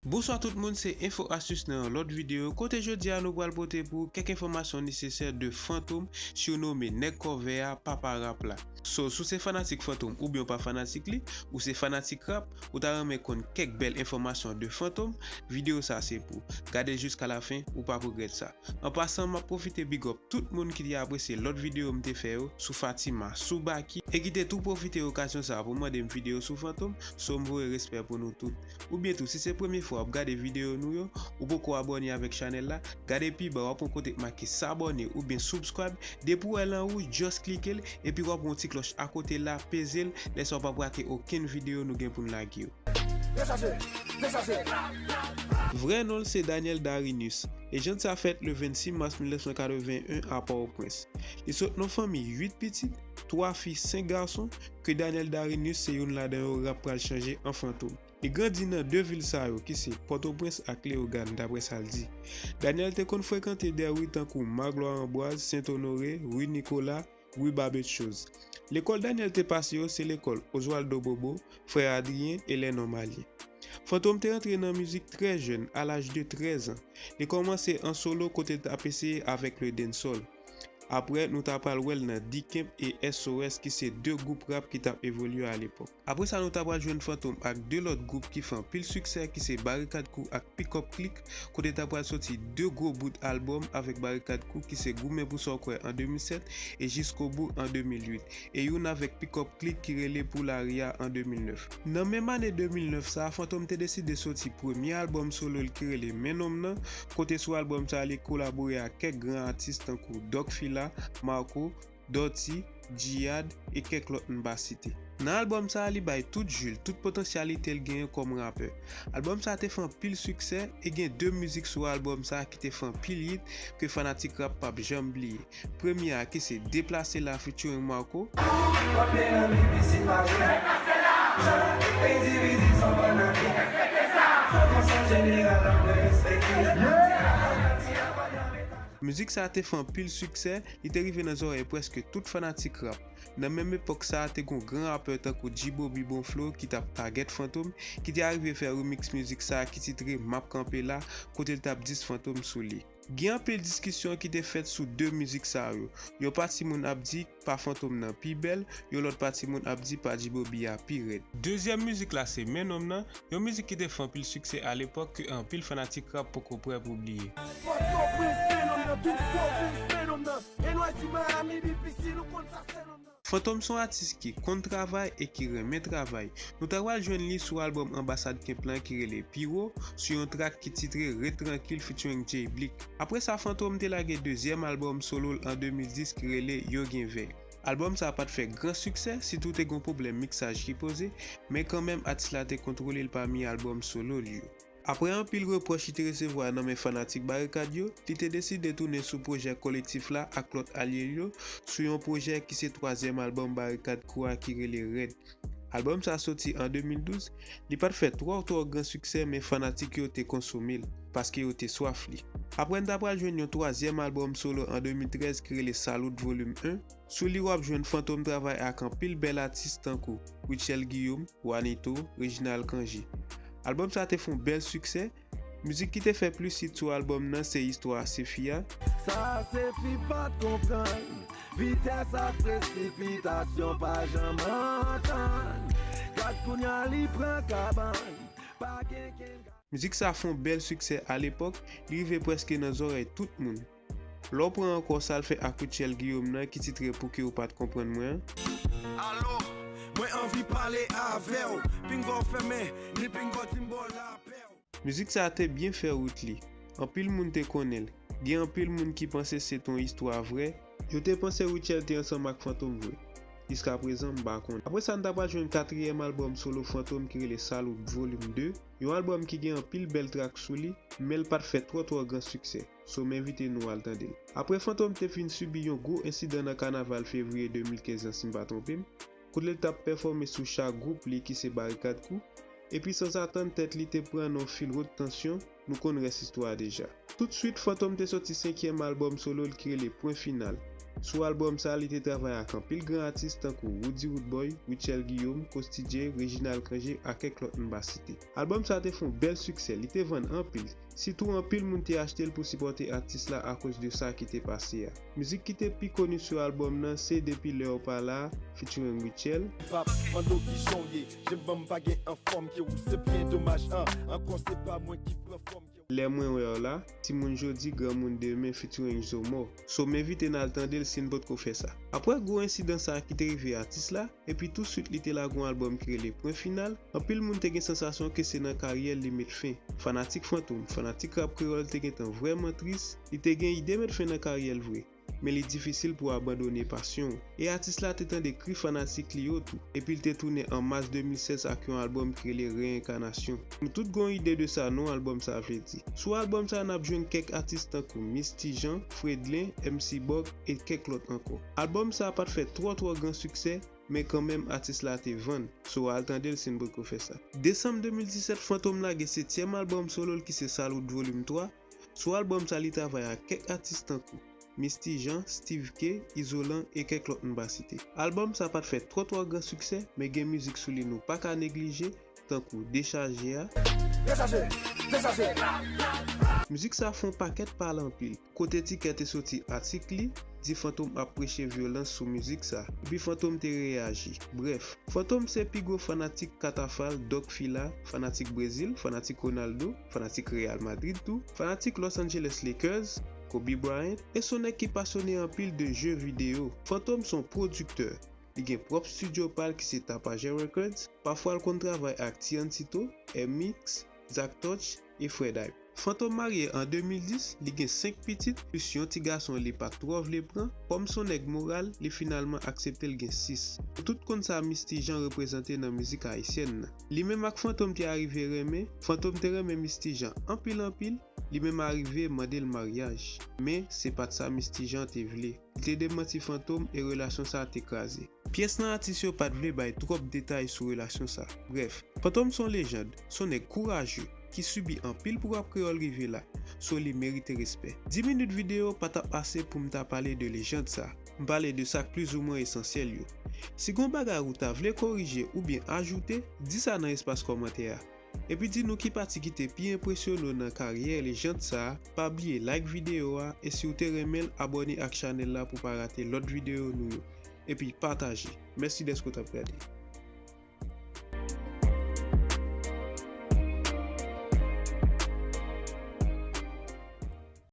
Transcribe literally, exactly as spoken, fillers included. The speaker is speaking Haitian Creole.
Bonswa tout moun, se Enfo Astis nan yon lòt videyo, kote jodi a nou pral pote pou ou kèk enfòmasyon nesesè de Fantom, siwonome Nèg Kò Vè a, papa rap la. So, si w se fanatik Fantom oubyen w pa fanatik li, ou se fanatik rap, ou ta renmen konn kèk bèl enfòmasyon de Fantom, videyo sa se pou ou. Gade l jiska lafen, ou p ap regrèt sa. An pasan, m ap pwofite big up tout moun ki te apresye lòt videyo m te fè yo sou Fatima, sou Baky, e ki te tou pwofite okazyon sa a pou mande m videyo sou Fantom, so m voye respè pou nou tout. Oubyen tou, si se premye fwa w ap gade videyo nou yo, ou poko abòne avèk chanèl la, gade pi ba w ap wè yon kote k make s'abonner oubyen subscribe, depi w wè l an wouj, just klike l, epi w ap wè yon ti klòch akote la, peze l, lè sa w p ap rate okenn videyo nou gen pou n lage yo. Dechaje! Dechaje! Vrè non l se Daniel Darinus, e jant sa fèt le vennsis mas mil nèf san katreven en a Pòtoprens. Li sot nan fanmi uit pitit, twa fi, senk gason, ke Daniel Darinus se youn ladan yo rap pral chanje an Fantom. Li grandi nan de vil sa yo ki se Pòtoprens ak Leyogàn, daprè sa l di. Daniel te konn frekante dè ri tankou Magloire Ambroise, Sent Onore, ri Nikola, ri Babetchoz. Lekòl Daniel te pase yo se lekòl Oswaldo Bobo, Frè Adrien e Lè Nòmalyen. Fantom te rantre nan mizik trè jèn, a laj de trèz an. Li kòmanse an solo kote l t ap eseye avèk le dancehall. Apre, nou ta pral wè l nan D-Camp e S O S ki se de gwoup rap ki t ap evolye alepòk. Apre sa, nou ta pral jwenn Fantom ak de lòt gwoup ki fè anpil siksè ki se Barikad Crew ak Pick Up Click, kote ta pral soti de gwo bout albòm avèk Barikad Crew ki se Goumen pou sa w kwè an de mil sèt e Jiskobou an de mil uit, e youn avèk Pick Up Click ki rele Pou Lari a an de mil nèf. Nan menm ane de mil nèf sa a, Fantom te deside soti premye albòm solo l ki rele Men Nonm Nan, kote sou albòm sa a li kolabore ak kèk gran atis tankou Doc Fila, Marco, Dutty, Djihad e kèk lòt m pa site. Nan albòm sa a, li bay tout ji l, tout potansyalite l genyen kòm rapè. Albòm sa a te fè anpil siksè e gen de mizik sou albòm sa a ki te fè anpil hit ke fanatik rap p ap janm bliye. Premye a ki se Deplase La featuring Marco. Mizik sa a te fè anpil siksè, li te rive nan zòrèy prèske tout fanatik rap. Nan menm epòk sa a, te gon gran rapè tankou G-Bobby Bon Flow ki t ap tagèt Fantom, ki te arive fè remix mizik sa a ki titre M ap kanpe la, kote l t ap diss Fantom sou li. Gen anpil diskisyon ki te fèt sou de mizik sa yo. Yon pati moun ap di pa Fantom nan pi bèl, yon lòt pati moun ap di pa G-Bobby a pi rèd. Dezyèm mizik la se Men Nonm Nan, yon mizik ki te fè anpil siksè alepòk ke anpil fanatik rap poko prè pou bliye. Pòtoprens, Men Nonm Nan, tout pwovens, Men Nonm Nan, N Y C, Miami, B P C, nou konn sa se nonm nan. Fantom se yon atis ki konn travay e ki renmen travay. Nou ta pral jwenn li sou albòm Anbasad Camp lan ki rele Piro, sou yon track ki titre Ret Trankil featuring Jay Blick. Apre sa, Fantom te lage dezyèm albòm solo l an de mil dis ki rele Yo Gen Vè. Albòm sa a pa t fè gran siksè, sitou te gen pwoblèm miksaj ki poze, men kanmenm atis la te kontwole l pami albòm solo l yo. Apre anpil repwòch li te resevwa nan men fanatik Barikad yo, li te deside tounen sou pwojè kolektif la ak lòt alye l yo, sou yon pwojè ki se twazyèm albòm Barikad Crew a ki rele Rèd. Albòm sa soti an de mil douz, li pa t fè twò twò gran siksè, men fanatik yo te konsome l, paske yo te swaf li. Apre n ta pral jwenn yon twazyèm albòm solo an de mil trèz ki rele Salout Volume en, sou li w ap jwenn Fantom travay ak anpil bèl atis tankou Rutshelle Guillaume, Wanito, Reginald Cangé. Albòm sa te fè yon bèl siksè. Mizik ki te fè plis hit sou albòm nan se Istwa Sefi a. Sa Sefi pa t konprann, vitès ak presipitasyon pa janm antann. Gad kounya li pran kabann, pa gen kenn ka- Mizik sa fè yon bèl siksè alepòk, li rive prèske nan zòrèy tout moun. Lè w pran ankò sa l fè ak Rutshelle Guillaume nan ki titre Pouki ou pa t konprann mwen an. Alo, mwen anvi pale avè w. Pinga w fèmen, ni pinga w di m ba w lapè w. Mizik sa a te byen fè wout li. Anpil moun te konnen l. Gen anpil moun ki panse se t on istwa vrè. Yo te panse Rutshelle te ansanm ak Fantom vre. Jiskaprezan, m pa konnen. Apre sa, n ta pral jwenn katriyèm albòm solo Fantom ki rele Salout Volume de, yon albòm ki gen anpil bèl track sou li, men l pa t fè twò twò gran siksè. So, m envite nou al tande l. Apre Fantom te fin sibi yon gwo ensidan nan kanaval fevriye de mil kenz lan, si m pa twonpe m, kote l t ap pèfòme sou cha gwoup li ki se Barikad Crew, epi sanzatann tèt li te pran nan yon fil wot tansyon, nou konn rès istwa a deja. Toutswit, Fantom te soti senkyèm albòm solo l ki rele Pwen Final. Sou albòm sa, li te travay ak anpil gran atis tankou Roody Roodboy, Rutshelle Guillaume, Costy J, Reginald Cangé ak kèk lòt m pa site. Albòm sa te fè yon bèl siksè, li te vann anpil. Sitou anpil moun te achte l pou sipòte atis la akoz de sa ki te pase a. Mizik ki te pi koni sou albòm nan se Depi Lè W Pa La, featuring Rutshelle. Pap, mande w kijan w ye, je m ban m pa gen anfòm ke ou, se byen domaj an, ankò se pa mwen ki pran fòm ke ou. Lè Mwen Wè W La, Timoun Jodi, Granmoun Demen, featuring Zomo. So m envite n al tande l si n potko fè sa. Apre gwo ensidan sa ki te rive atis la, epi touswit li te lage yon albòm ki rele Pwen Final, anpil moun te gen sansasyon ke se nan karyè l li met fen. Fanatik Fantom, fanatik rap kreyòl te gentan vrèman tris, li te gen ide met fen nan karyè l vre. Men li difisil pou w abandone pasyon w. E atis la te tande kri fanatik li yo tou, epi l te tounen an mas de mil sèz ak yon albòm ki rele Reenkanasyon. Nou tout gon ide de sa non albòm sa vle di. Sou albòm sa n ap jwenn kèk atis tankou Misty Jean, Fredlin, MC Bòg e kèk lòt ankò. Albòm sa pa t fè twò twò gran siksè, men kanmenm atis la te vann. So al tande l si n potko fè sa. Desanm de mil disèt, Fantom lage setyèm albòm solo l ki se Salute Volume twa. Sou albòm sa li travay ak kèk atis tankou Misty Jean, Steve K, Izolan e kèk lòt m pa site. Albòm sa pa t fè twò twò gran siksè, men gen mizik sou li nou pa ka neglije, tankou Dechaje a. Dechaje, dechaje. Mizik sa fè yon pakèt pale anpil. Kote Tikè te soti atik li, di Fantom ap preche vyolans sou mizik sa, epi Fantom te reyaji. Brèf, Fantom se pi gwo fanatik Katafal, Doc Fila, fanatik Brezil, fanatik Ronaldo, fanatik Real Madrid tou, fanatik Los Angeles Lakers, Kobe Bryant, e s on nèg ki pasyone anpil de je videyo. Fantom s on pwodiktè. Li gen pwòp estidyo pa l ki se Tapajè Records, pafwa l konn travay ak Tiancito, M-Mix, Zach Touch e Fred Hype. Fantom marye an de mil dis, li gen senk pitit, plis yon ti gason li pa t twò vle pran. Kòm s on nèg moral, li finalman aksepte l gen sis. Nou tout konn sa Misty Jean reprezante nan mizik ayisyèn nan. Li menm ak Fantom te arive renmen, Fantom te renmen Misty Jean anpil anpil, li menm arive mande l maryaj. Men, se pa t sa Misty Jean te vle. Li te demanti Fantom e relasyon sa te kraze. Pyès nan atis yo pa t vle bay twòp detay sou relasyon sa. Brèf, Fantom s on lejand, s on nèg kouraje, ki sibi anpil pou rap kreyòl rive la, so li merite respè. Dis minit videyo pa t ap ase pou m ta pale de lejand sa. M pale de sa k plizoumwen esansyèl yo. Si gon bagay ou ta vle korije oubyen ajoute, di sa nan espas kòmantè a. Epi di nou ki pati ki te pi enpresyone w nan karyè lejand sa a, pa bliye like videyo a, e si w te renmen l, abòne ak chanèl la pou w pa rate lòt videyo nou yo. Epi pataje. Mèsi dèske w t ap gade.